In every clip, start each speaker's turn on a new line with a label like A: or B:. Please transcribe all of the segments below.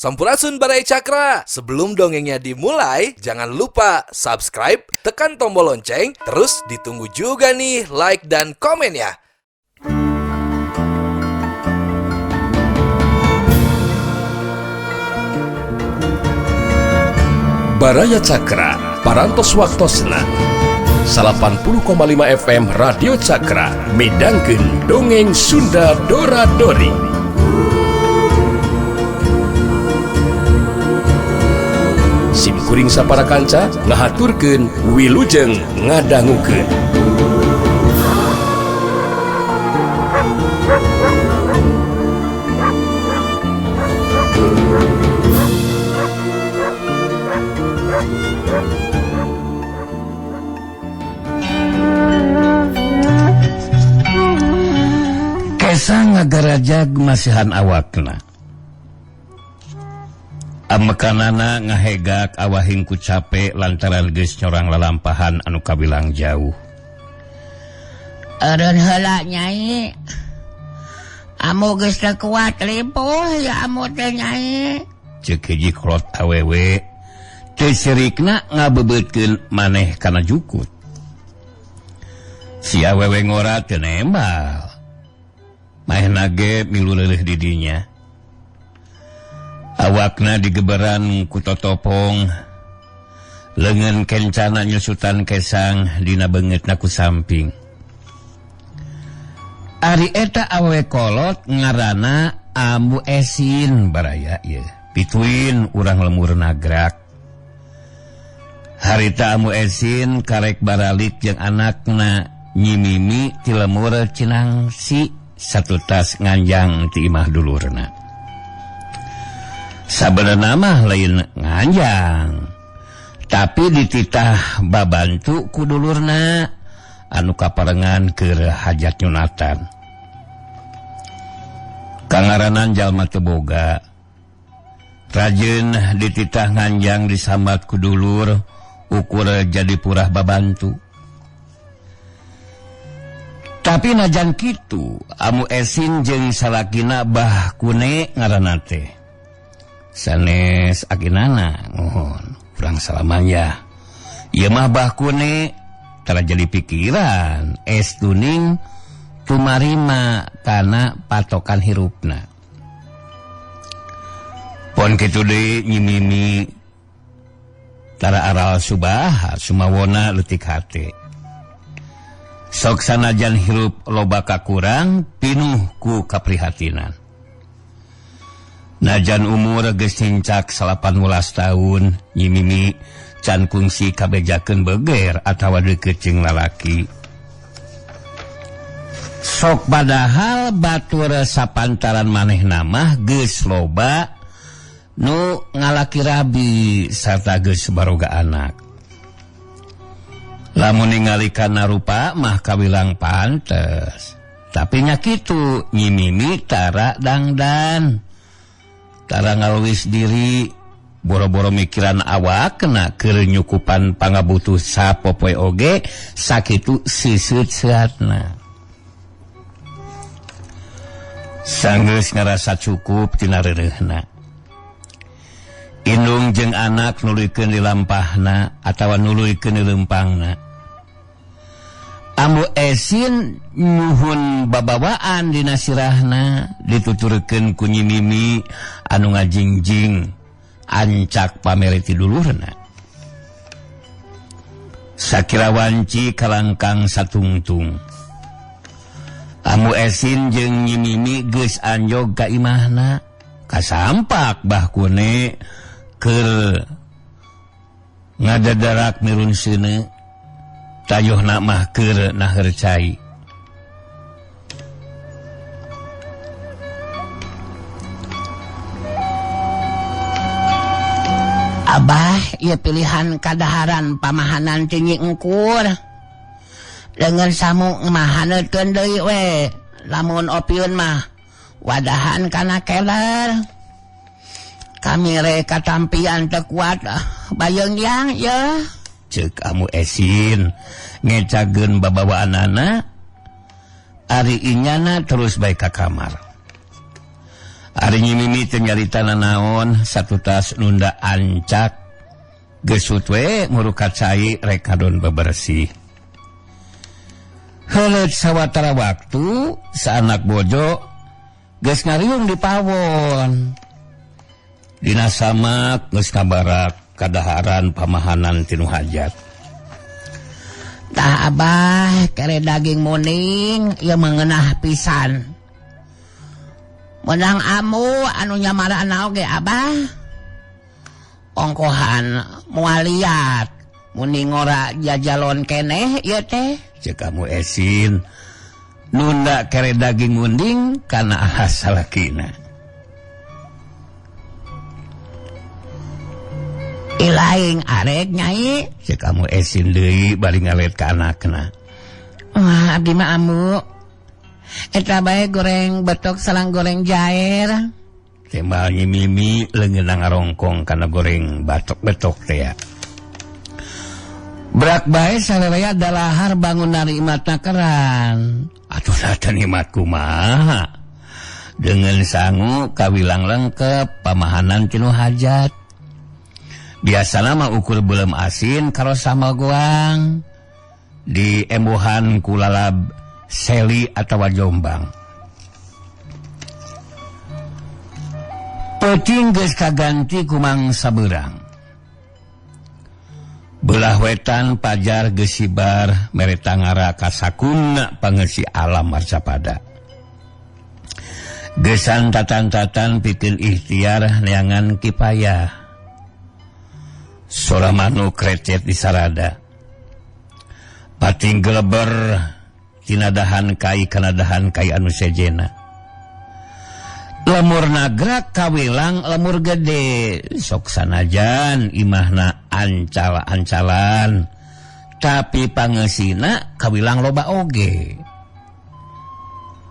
A: Sampurasun Baraya Cakra. Sebelum dongengnya dimulai, jangan lupa subscribe, tekan tombol lonceng, terus ditunggu juga nih like dan komennya.
B: Baraya Cakra, Parantos Waktosna 80,5 FM Radio Cakra midangkeun dongeng Sunda Dora Dori. Sim kuring sapara kanca ngahaturkeun wilujeng ngadangukeun.
C: Kesang ngagarajag masihan awakna. Amekanana ngahegak awahing ku cape lantaran geus nyorang lalampahan anu kabilang jauh.
D: Eureun heula Nyai. Amu geus teu kuat limpuh ya amu teh Nyai.
C: Ceuk hiji kolot awewe teu sirikna ngabebeutkeun maneh kana jukut. Si awewe ngora teu nembal. Manehna ge milu leuleuh di dinya. Awakna digeberan ku totopong, leungeun kencana nyusutan kesang dina beungeutna ku samping. Ari eta awewe kolot ngaranna Ambu Esin baraya ieu. Pituin urang lemur nagrak. Harita Ambu Esin karek baralik jeung anakna Nyi Mimi ti lemur Cinangsi satutas nganjang ti imah dulurna. Sabenerna mah lain nganjang, tapi dititah babantu ku dulurna anu kaparengan keur hajat nyunatan. Kangaranan jalma teu boga, rajin dititah nganjang disambat ku dulur ukur jadi purah babantu. Tapi najan kitu Amu Esin jeung salakina Bah Kune ngaranna teh. Sanes akinana mohon kurang salaman ya. Ieu mah Bah Kune tara jadi pikiran es tuning tumarima kana patokan hirupna. Pon kitu deui Nyi Mimi tara aral subaha sumawona leutik hate. Sok sanajan hirup loba kakurang pinuh ku kaprihatinan. Najan umur geus nincak 18 tahun, Nyi Mimi can kungsi kabejakeun beger atawa deukeut jeung lalaki. Sok padahal batur sapantaran manehna mah geus loba nu ngalaki rabi sarta geus baroga anak. Lamun ningali kana rupa mah kawilang pantes. Tapi nya kitu Nyi Mimi tara dangdan. Tara ngaluwis diri, boro-boro mikiran awak kena keur nyukupan pangabutuh sapopoe oge sakitu seuseut sehatna. Sanggeus ngarasa cukup tina reureuhna. Indung jeung anak nuluykeun dilampahna atawa nuluykeun dilempangna. Ambu Esin nyuhun babawaan dina sirahna dituturkeun ku Nyi Mimi anu ngajingjing ancak pamere ti dulurna. Sakira wanci kalangkang satungtung. Ambu Esin jeung Nyi Mimi geus anjog ka imahna, kasampak Bah Kune keur ngadadarak mirun seuneu. Tayohna mah keur naher cai.
D: Abah, ieu pilihan kadaharan pamahanan ti Nyi Engkur. Leungeun samu ngmahaneutkeun deui we, lamun opiun mah wadahan kana keler. Kami rek katampian teu kuat bayeung yang ye.
C: Ceuk Amu Esin ngecageun babawaanana, ari inyana terus bae ka kamar. Ari Nyi Mimi teu nyarita nanaon satutas nunda ancak gesut we ngurukat cai rek kadon bebersih. Heuleut sawatara waktu saanak bojo geus ngariung di pawon. Dina samak geus kabarak kadaharan pamahanan tinu hajat. Tah abah kere daging muning ieu mengenah pisan. Menang amu anu nyamarana oge abah. Ongkohan moal liat muni ngora jajalon keneh ieu teh. Ceuk kamu Esin nunda kere daging munding kana ahas salakina. Ilaing arek nyai. Ceuk kamu Esin deui bari ngalet ka anakna. Wah abdi mah amu. Eta bae goreng betok salang goreng jair. Tembal Nyi Mimi leungeunna ngarongkong kana goreng batok-betok teh. Berak bae salelea dalahar bangun narimatna keran. Atuh teh nikmat kumaha. Dengan sangu kawilang lengkep pamahanan tinu hajat. Biasana mah ukur belum asin karo sama goang. Di embuhan kulalab seli atawa jombang. Peuting geus kaganti ku mangsa beurang. Belah wetan pajar geus sibar mere tangara ka sakunna pangeusi alam marcapada. Gesan tatan-tatan pikeun ikhtiar neangan kipayah. Sora manuk recet di sarada. Pating geleber tinadahan kai kanadahan kai anu sejena. Lemur nagrak kawilang lemur gede sok sanajan imahna ancal-ancalan tapi pangeusina kawilang loba oge.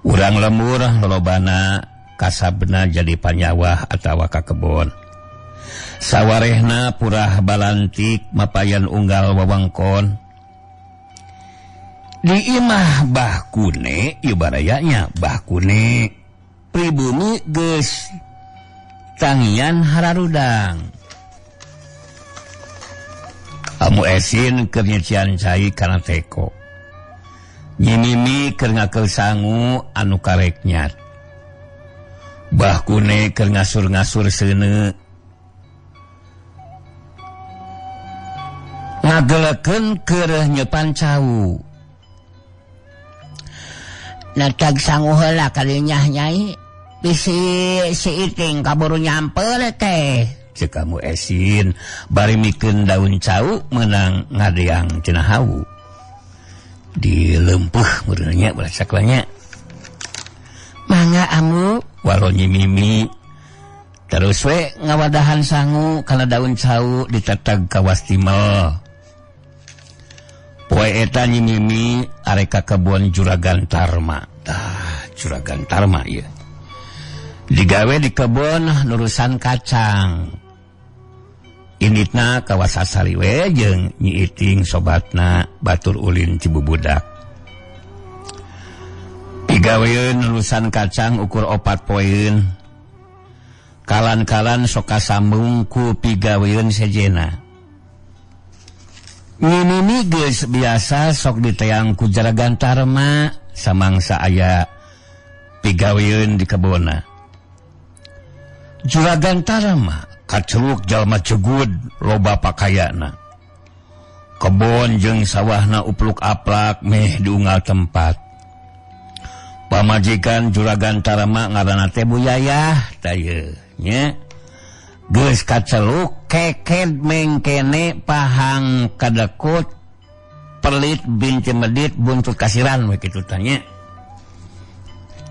C: Urang lemur lolobana kasabna jadi panyawah atawa ka kebon. Sawarehna purah balantik mapayan unggal wewengkon. Di imah Bah Kune ieu barayanya Bah Kune pribumi geus tangian hararudang. Amu Esin keur nyecian cai kana teko. Nyi Mimi keur ngakeul sangu anu karek nyat. Bah Kune keur ngasur-ngasur seuneu. Ngagelekeun keur nyepan cau. Natag sangu heula kalinyah nyai bisi si Iting kaburu nyamper teh. Ceuk kamu Esin bari mikeun daun cau meunang ngadeang cenah hawu. Dilempeuh meureun nya balas saklanya. Mangga amu walo Nyi Mimi. Terus we ngawadahan sangu kana daun cau diteteg ka wastimel. Poe eta Nyi Mimi arek ka kebon Juragan Tarma. Tah, Juragan Tarma ieu. Digawe di kebon nurusan kacang. Inditna kawasa sariwe jeung Nyi Iting sobatna batur ulin Cibubudak. Digaweun nurusan kacang ukur 4 poeun. Kalan-kalan sok kasambung ku pigaweun sejena. Nyi Mimi geus biasa sok diteang ku Juragan Tarma samangsa aya pigaweun di kebonna. Juragan Tarma kaceluk jalma cegud loba pakayana. Kebon jeung sawahna upluk-aplak meh diunggal tempat. Pamajikan Juragan Tarma ngaranna teh Bu Yayah tah ieu nya. Geus kaceluk keked mengkene pahang kadekut perlit binti medit buntut kasiran we kitu tah nya.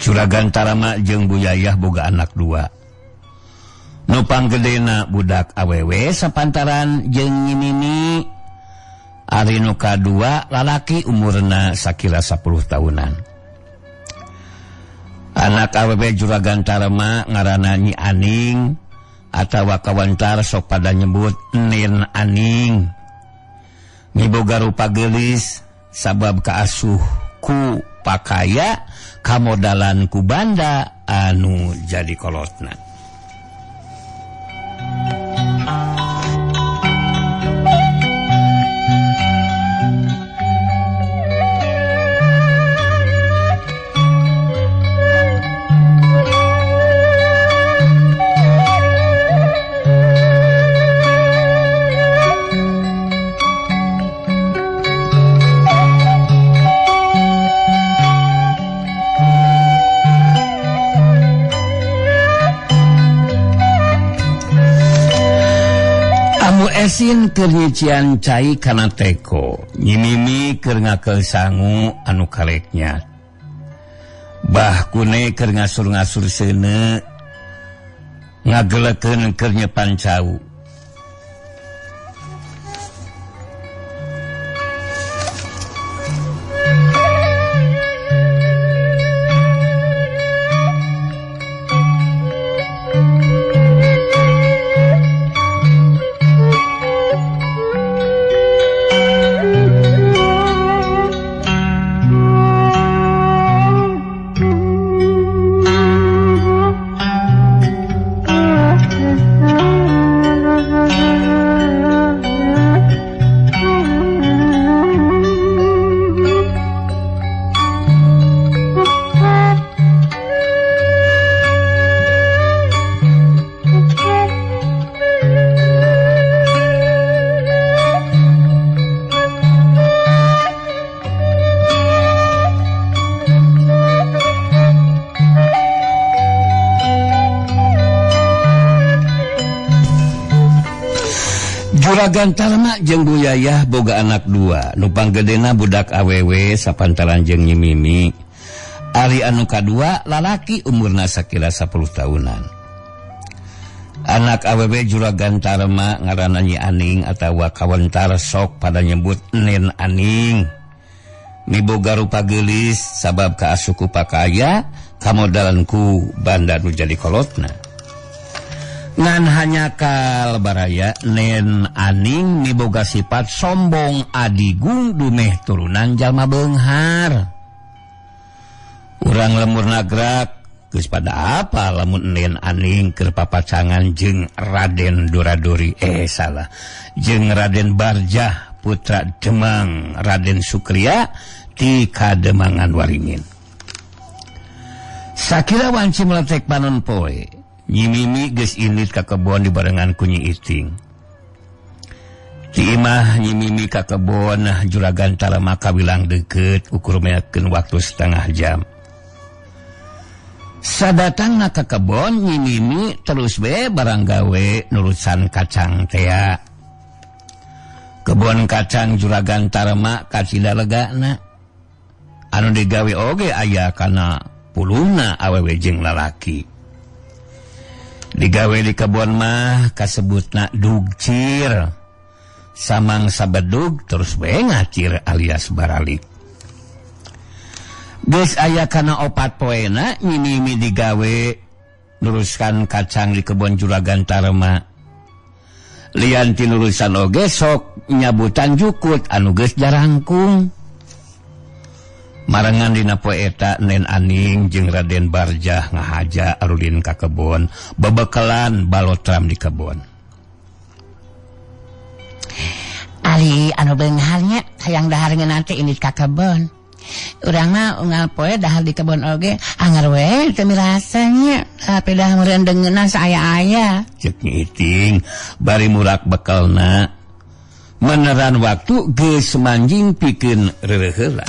C: Juragan Tarma jeung Bu Yayah boga anak 2. Nu panggedena budak awewe sapantaran jeung Nyi Mimi. Ari nu kadua lalaki umurna sakira 10 tahunan. Anak awewe Juragan Tarma ngaranna Nyi Aning atawa kawantar sok pada nyebut Nin Aning. Miboga rupa geulis sabab kaasuh ku pakaya kamodalan ku banda anu jadi kolotna. Esin keur nyician cai kana teko, Nyi Mimi keur ngakeul sangu anu kareknya. Bah Kune keur ngasur-ngasur seuneu, ngagelekeun keur nyepan cau. Juragan Tarma jeung Bu Yayah boga anak dua, nu panggedena budak awewe sapantaran jeung Nyi Mimi. Ari anu kadua lalaki umurna sakira 10 tahunan. Anak awewe Juragan Tarma ngaranna Nyi Aning atawa kawentar sok pada nyebut Nen Aning. Miboga rupa geulis sabab kaasuku pakaya kamodalan ku banda nu jadi kolotna. Ngan hanya kal baraya Nen Aning miboga sifat sombong adigung dumeh turunan jalma beunghar. Urang lemur nagrak geus pada apa lamun Nen Aning keur papacangan jeung Raden Duraduri salah jeung Raden Barjah putra Demang Raden Sukriya ti Kademangan Waringin. Sakira wanci meletek panon poe, Nyi Mimi geus indit ka kebon dibarengan ku Nyi Iting. Ti imah Nyi Mimi ka kebon Juragan Tarma kawilang deukeut ukur meakeun waktu setengah jam. Sadatangna ka kebon Nyi Mimi terus be barang gawe nurusan kacang tea. Kebon kacang Juragan Tarma kacida legana. Anu digawe oge aya kana puluna awewe jeung lalaki. Digawe di kebon mah kasebutna dugcir. Samang sabedug terus we ngacir alias baralik. Geus aya kana opat poena Nyi Mimi digawe nuruskan kacang di kebon Juragan Tarma. Lian ti nurusan oge sok nyabutan jukut anu geus jarangkung. Marengan dina poe eta Nen Aning jeung Raden Barjah ngahaja arulin ka kebon, bebekelan balotram di kebon.
D: Ali anu beungharnya hayang dahar ngeunah teh indit ka kebon. Urang mah unggal poe dahar di kebon oge anger we teu mirasa nya, tapi dah meureun dengeunah saaya-aya.
C: Ceuk Nyi Iting bari murak bekelna. Meneran waktu geus manjing pikeun reureuh heula.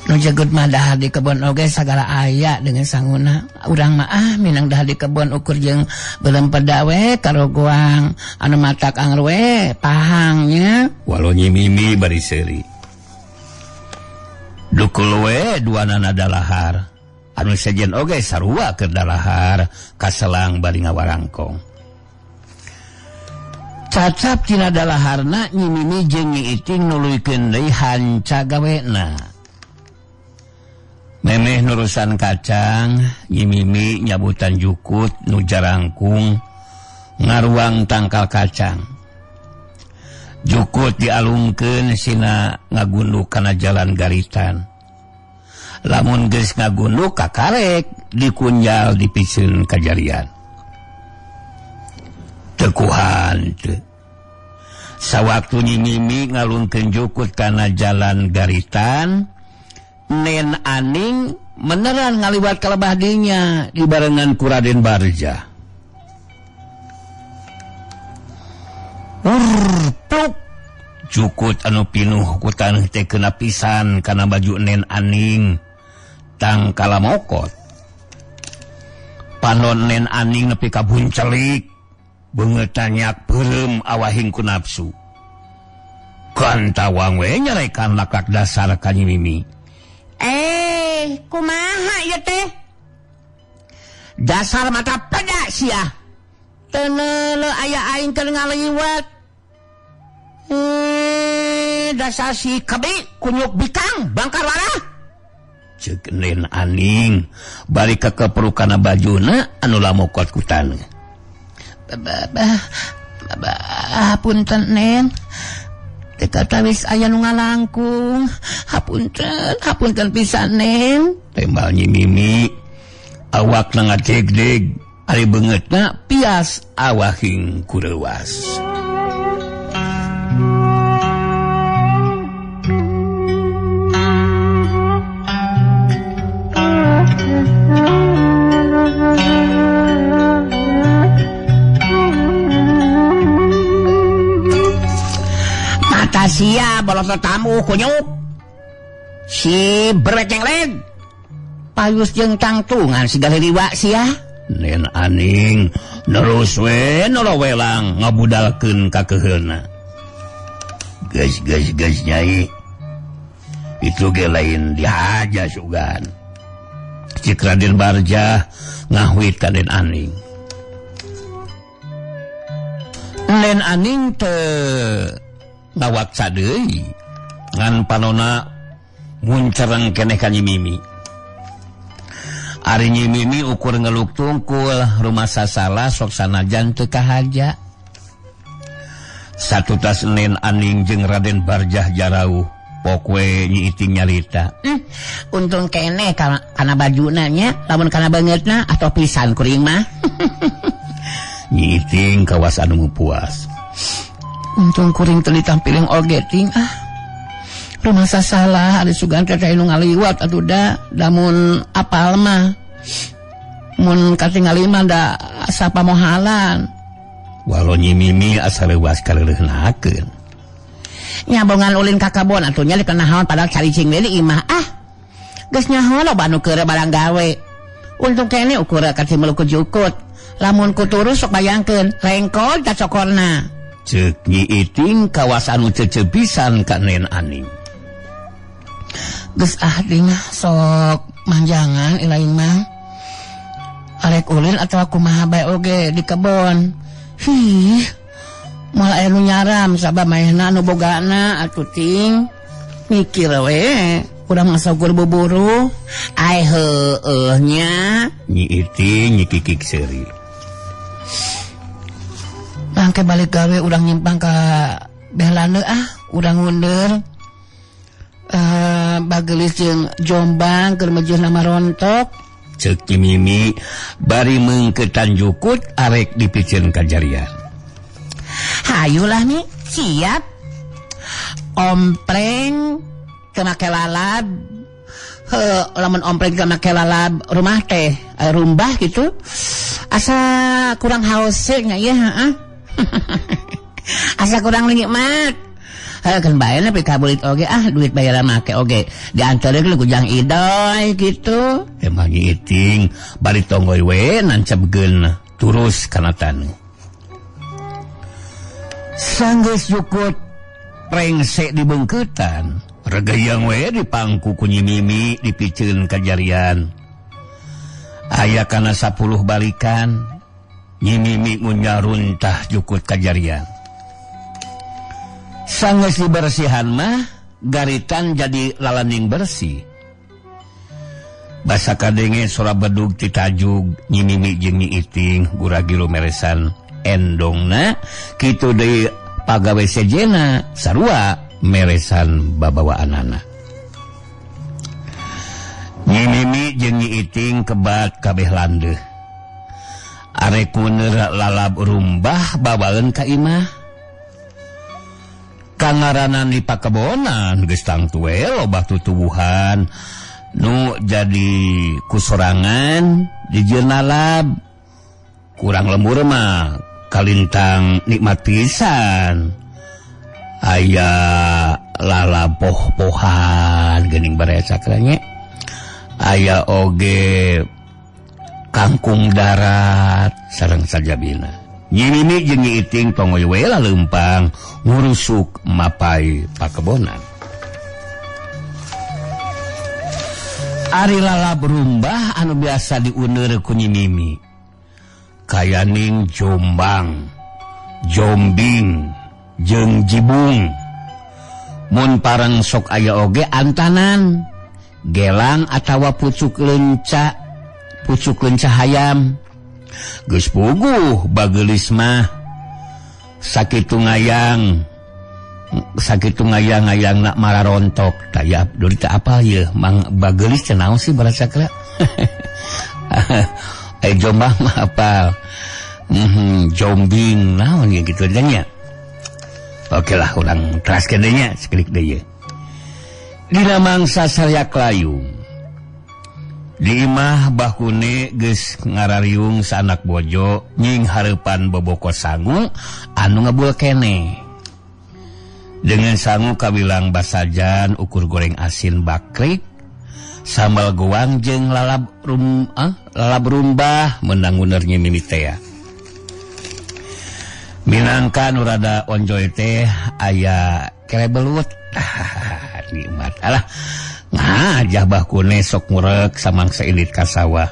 D: Nu jagut mah dahar di kebon oge sagala aya dengan sanguna. Urang mah minang dahar di kebon ukur jeung beuleum peda we karogoang anu matak anger we pahangnya.
C: Walau Nyi Mimi bari seuri. Dukul we duanana dalahar. Anu sejen oge sarua keur dalahar kaselang bari ngawarangkong.
D: Cacap tina dalaharna Nyi Mimi jeung Nyi Iting nuluykeun deui hanca gawena.
C: Memeh nurusan kacang, Nyi Mimi nyabutan jukut nu jarangkung ngaruang tangkal kacang. Jukut dialungkeun sina ngagunduk kana jalan garitan. Lamun geus ngagunduk kakarek dikunjal dipiceun kajarian. Tekuhan teu. Sawaktu Nyi Mimi ngalungkeun jukut kana jalan garitan, Nen Aning meneran ngaliwat ka lebah dinya dibarengan ku Raden Barja. Urpluk jukut anu pinuh ku taneuh teh keuna pisan kana baju Nen Aning tangkala mokot. Panon Nen Aning nepi ka buncelik, beungeut nyak peureum awahing ku nafsu. Kantawang we nyarekan lakak dasar ka Nyi Mimi. Kumaha ieu teh? Dasar mata peda sia. Teu neuleuh aya aing keur ngaliwat. Dasar si kebi kunyuk bikang bangkar warah. Ceuk Nen Aning bari kakepruk kana bajuna anu lamokot ku taneuh. Bah, punten Nen. Teu katawis aya nu ngalangkung. Hapunten, hapunten pisan Nen. Tembal Nyi Mimi awakna ngadegdeg, ari beungeutna pias awahing kureuwas. Sia bolotot tamu kunyuk si berweceng leg payus jeung tangtungan si galiriwa sia. Nen Aning nerus we nolowelang ngabudalkeun ka keuheulna. Geus geus geus nyai, itu ge lain dihaja sugan. Cik Raden Barja ngahuit ka Nen Aning. Nen Aning teu ngawaksa deui ngan panona muncereng keneh ka Nyi Mimi. Ari Nyi Mimi ukur ngeluk tungkul rumah sasalah sok sanajan teu kahaja. Satutas Nen Aning jeung Raden Barjah jarauh pokwe Nyi Iting nyarita. Untung keneh kana bajuna nya, lamun kana beungeutna atau pisan kuring mah. Nyi Iting kawas anu puas. Untung kuring teu ditampiling oge ting ah. Rumah sasalah ari sugan teh nu ngaliwat atuh da lamun apal mah. Mun katingali mah da asa pamohalan. Walau Nyi Mimi asa leuwas kaleuleunhakeun. Nyabongan ulin ka kabon atuh nya dikenahaon padahal caricing we di imah ah. Geus nyaho loba nu keur barang gawe. Untung kene ukur katimelu ku jukut. Lamun ku turus sok bayangkeun rengkol ta cokorna. Ceuk Nyi Iting kawas anu ceceu pisan ka Nen Aning. Geus ah ding sok manjangan ilaing mah. Arek ulin atawa kumaha bae oge di kebon. Hih. Moal aya nu nyaram sabab maehna anu bogana atuh ting. Mikir we, urang mah saukur buburu. Ai heueuh nya. Nyi Iting nyikikik seuri. Bangke balik gawe urang nyimpang ka Behlane ah, urang ngundur. Bagelis jeung Jombang keur meujeuh nama rontok. Ceuk Nyi Mimi bari meungkeutan jukut arek dipiceun ka jarian. Hayulah nih, siap. Ompreng teu make lalab. Heuh, lamun ompreng teu make lalab rumah teh rumbah gitu. Asa kurang haose nya ieu heeh. Asa kurang nikmat. Heuh keun bae nepi ka bulit oge ah duit bayaran make oge diantarkeun ku Jang Idoy kitu. Emang Nyi Iting bari tonggoy we nancebkeun turus kana taneuh. Sanggeus jukut rengse dibeungkeutan, regeyang we dipangku ku Nyi Mimi dipiceun ka jarian. Aya kana 10 balikan. Nyi Mimi ngunyaruntah jukut kajarian. Sanggeus dibersihan mah garitan jadi lalaning bersih. Basa kadenge sora bedug ti tajug Nyi Mimi jeung Nyi Iting guragi lumeresan endongna kitu deui Pagawe sejena sarua meresan babawaanana. Nyi Mimi jeung Nyi Iting kebat kabeh landeuh. Arek kuner lalab rumbah babaeun ka imah. Kangaranan di pakebonan geus tangtu we loba tutuwuhan nu jadi kusorangan dijieun lalab. Kurang lembur mah kalintang nikmat pisan. Aya lalab poh-pohan geuning baraya cakra nya. Aya oge kangkung darat sareng sajabina. Nyi Mimi jeung Nyi Iting tongoy we laleumpang ngurusuk mapai pakebonan. Ari lalab rumbah anu biasa diuneur ku Nyi Mimi kayaning jombang, jombing, jeung jibung. Mun pareng sok aya oge antanan, gelang atawa pucuk lenca hayam. Geus puguh bageulis mah sakitu ngayang ngayang nak mararontok. Taya duri teu apal yeuh mang bageulis teh naon sih barasakra. Jombang mah apal. Jombing naon ya gitu nya. Oke lah urang teraskeun deui nya sakedik deui. Dina mangsa saryak layung. Di imah Bakune geus ngarariung sanak bojo nying hareupan boboko sangu anu ngebul keneh. Dengan sangu kawilang basajan ukur goreng asin bakrik, sambal goang jeung lalab rumbah menang uner Nyi Mimi teh. Minangka nu rada onjoy teh aya kere belut. Nikmat alah. Ngajah Bakune sok ngurek samangsa indit ka sawah.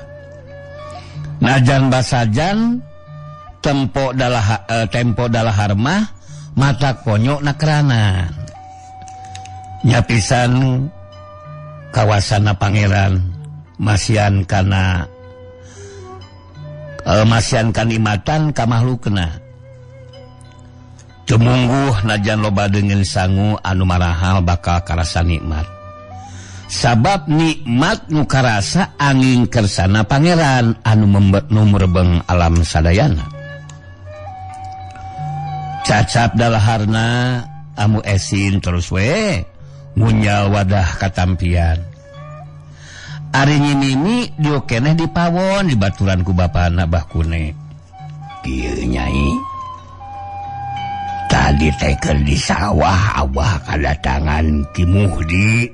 C: Najan basajan tempo dalahar mah mata konyok nakranan. Nyapisan kawasana pangeran masian kana masian kanikmatan ka mahlukna. Tumungguh najan loba deungeun sangu anu marahal bakal karasa nikmat. Sabab nikmat nu karasa angin kersana pangeran anu merebeng alam sadayana. Cacap dalaharna amu esin terus we ngunyal wadah katampian. Ari Nyi Mimi dieu keneh dipawon dibaturan ku bapana Bah Kune. Kieu nyai. Tadi teh keur di sawah abah kadatangan Ki Muhdi.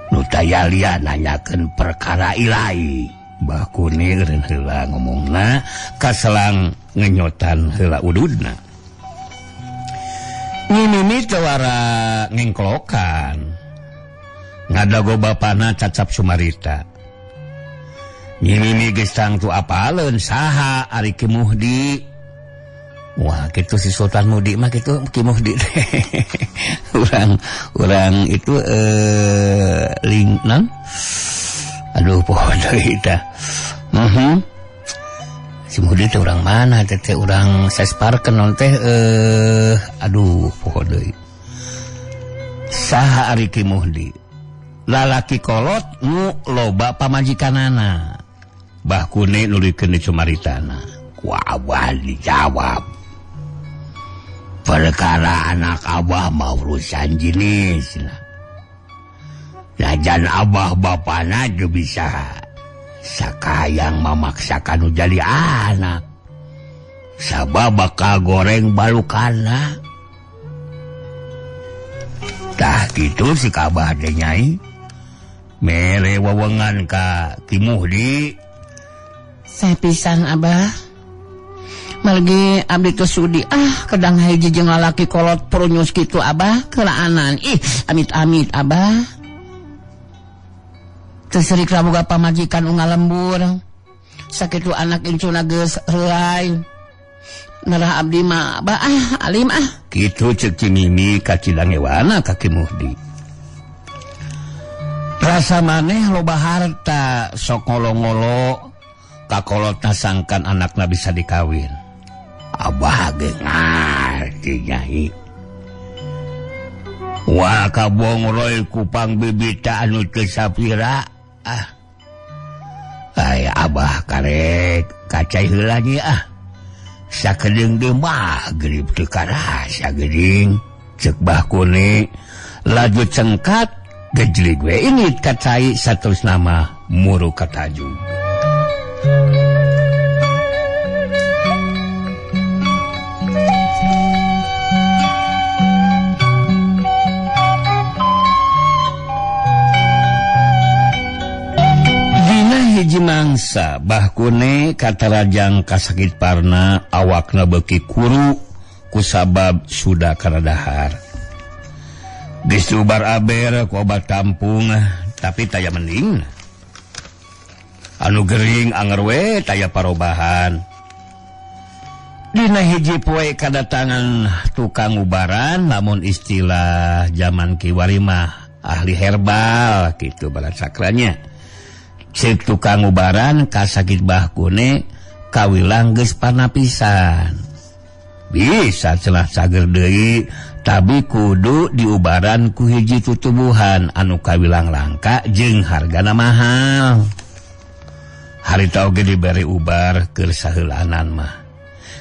C: Nu tayalia nanyakeun perkara ilai. Bah Kune eureun heula ngomongna kaselang ngenyotan heula ududna. Nyi Mimi teu wara ngengklokan. Ngadago bapana cacap sumarita. Nyi Mimi geus tangtu apaleun saha ari Ki Muhdi. Wah, gitu si Sultan Mudi mah gitu Ki Muhdi. Orang itu ling non. Aduh poho deui tah. Si Muhdi teh urang mana teh teh urang Sesparken non teh aduh poho deui. Saha ari Ki Muhdi? Lalaki kolot nu loba pamajikanana. Bah Kune nuluykeun di cumaritana. Ku abah dijawab. Perkara anak abah mah urusan jenis lah. Najan abah bapana juga bisa sakayang memaksakan nu jadi anak. Sabab bakal goreng balukana. Tah kitu si kabah teh nyai. Mere wewengan ka Ki Muhdi.
D: Sapisan abah. Margi abdi teu sudi kedang hiji jeung lalaki kolot perunyus kitu abah kelaanan. Ih amit-amit abah. Teu serik boga pamajikan unggal lembur. Sakitu anak incuna geus reulay. Nerah abdi mah abah alim ah.
C: Kitu ceuk Ci Mimi ka Cidangewana ka Ki Muhdi. Rasa maneh loba harta sok ngolo-ngolo kakolotna sangkan anakna bisa dikawin. Abah ge ngarti Nyai. Wah kabongroy kupang bibita anu teu sapira. Ah. Ay abah karek kacai heula nya ah. Sakedeung deui magrib teu karasa geuning. Ceuk Bah Kune laju cengkat gejlig we ini kacai saterusna mah muru kataju. Hiji mangsa Bah Kune katarajang kasakit parna awakna beuki kuru kusabab sudah karadahar. Geus ubar aber ku obat kampung tapi taya mending. Anu gering anger we taya parobahan. Dina hiji poe kadatangan tukang ubaran lamun istilah zaman kiwari mah ahli herbal kitu balat sakranya. Cek tukang ubaran kasakit Bah Kune kawilang geus panapisan. Bisa celah cager deui tapi kudu diubaran ku hiji tutubuhan anu kawilang langka jeung hargana mahal. Harita oge dibere ubar keur saheulanan mah.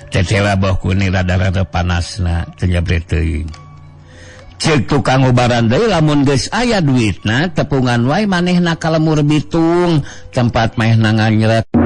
C: Tetela Bah Kune rada-rada panasna teu nyabre teuing. Cek tukang ubaran deui lamun geus aya duitna tepungan wae manehna ka lemur bitung tempat manehna nganyret.